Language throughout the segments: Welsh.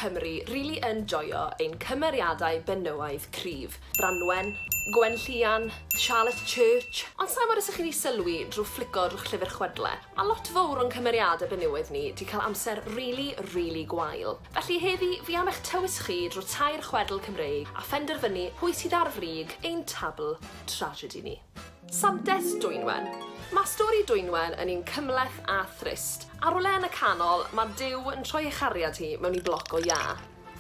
Cymru rili yn joio ein cymeriadau benywaidd cryf. Branwen, Gwenllian, Charlotte Church. Ond sai mod os 'ych chi 'di sylwi drw fflico drw'ch llyfr chwedle, ma' lot fowr o'n cymeriade benywaidd ni 'di cael amser rili, rili gwael. Felly heddi, fi am eich tywys chi drw tair chwedl Cymreig a phenderfynu pwy sydd ar frig ein tabl tragedy ni. Santes Dwynwen. Mae stori Dwynwen yn un cymhleth a thrist. A rywle yn y canol, mae Duw yn troi ei chariad hi mewn i bloc o iâ.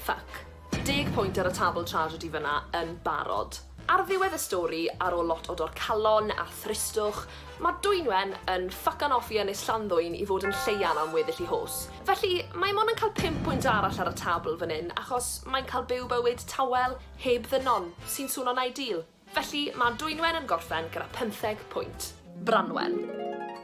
Ffyc. Deg pwynt ar y tabl tragedy fyna yn barod. Ar ddiwedd y stori, ar ôl lot o dorcalon a thristwch, mae Dwynwen yn ffycan off i Ynys Llanddwyn i fod yn lleian am weddill ei hos. Felly, mae mond yn cael pump pwynt arall ar y tabl fan hyn achos mae'n cael byw bywyd tawel, heb ddynon, sy'n swno'n ideal. Felly, mae Dwynwen yn gorffen gyda phymtheg pwynt. Branwen.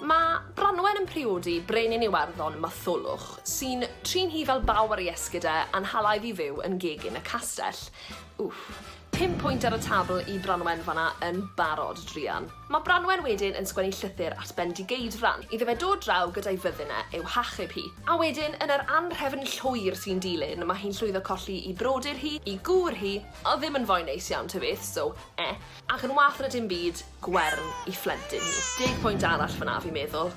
Mae Branwen yn priodi brenin Iwerddon, Matholwch, sy'n trin hi fel baw ar ei esgid e a'n hala iddi fyw yn gegin y castell. Wff. Pum pwynt ar y tabl i Branwen fan'na yn barod, druan. Mae Branwen wedyn yn sgwennu llythyr at Bendigeidfran, iddo fe dod draw gyda'i fyddin e i'w hachub hi. A wedyn, yn yr anrhefn llwyr sy'n dilyn, mae hi'n llwyddo colli 'i brodyr hi, 'i gŵr hi, O'dd ddim yn foi neis iawn ta beth, so eh. Ac yn wath na dim byd, Gwern 'i phlentyn hi. Deg pwynt arall fan'na fi'n meddwl.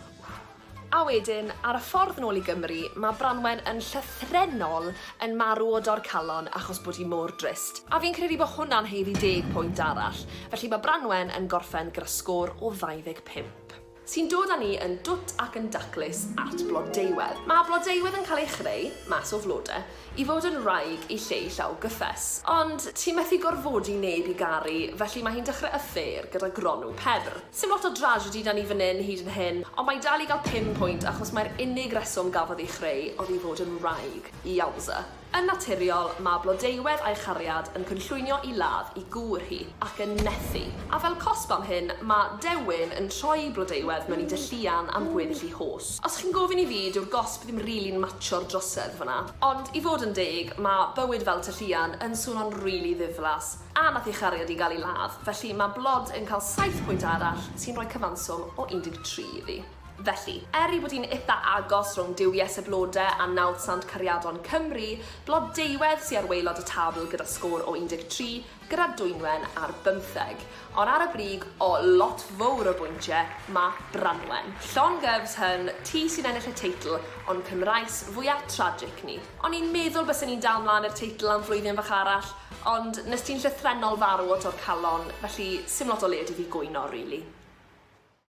A wedyn, ar y ffordd nôl i Gymru, ma' Branwen yn llythrennol yn marw o dorcalon achos bod hi mor drist. A fi'n credu bo' hwnna'n haeddu deg pwynt arall. Felly ma' Branwen yn gorffen gyda sgôr o 25. Sy'n dod â ni yn dwt ac yn daclus at Blodeuwedd. Mae Blodeuwedd yn cael ei chreu, mas o flode, i fod yn wraig i Lleu Llaw Gyffes. Ond ti methu gorfodi neb i garu, felly mae hi'n dechrau affair gyda Gronw Pebr. Sim lot o dragedy 'da ni fan hyn hyd yn hyn, ond mae dal i gael pum pwynt achos mai'r unig reswm gafodd ei chreu oedd i fod yn wraig. Yowza. Yn naturiol, mae Blodeuwedd a'i chariad yn cynllwynio i ladd i gŵr hi, ac yn methu. A fel cosb am hyn, mae Dewin yn troi Blodeuwedd mewn i dylluan am gweddill ei hos. Os chi'n gofyn i fi, dyw'r gosb ddim rili'n matcho'r drosedd fan'na. Ond, i fod yn deg, mae bywyd fel tylluan yn swno'n rili ddiflas, a nath ei chariad hi gael ei ladd, felly mae Blod yn cael saith pwynt arall, sy'n rhoi cyfanswm o 13 iddi. Felly, er ei bod hi'n itha agos rhwng Duwies y Blode a Nawddsant Cariadon Cymru, Blodeuwedd sy ar waelod y tabl gyda sgôr o 13, gyda Dwynwen ar bymtheg. Ond ar y brig, o lot fowr o bwyntie, ma' Branwen. Llongyfs hyn, ti sy'n ennill y teitl, ond Cymraes fwya tragic ni. O'n i'n meddwl bysen i'n dal mlan i'r teitl am flwyddyn fach arall, ond nes ti'n llythrennol farw o torcalon, felly sim lot o le 'da fi gwyno rili.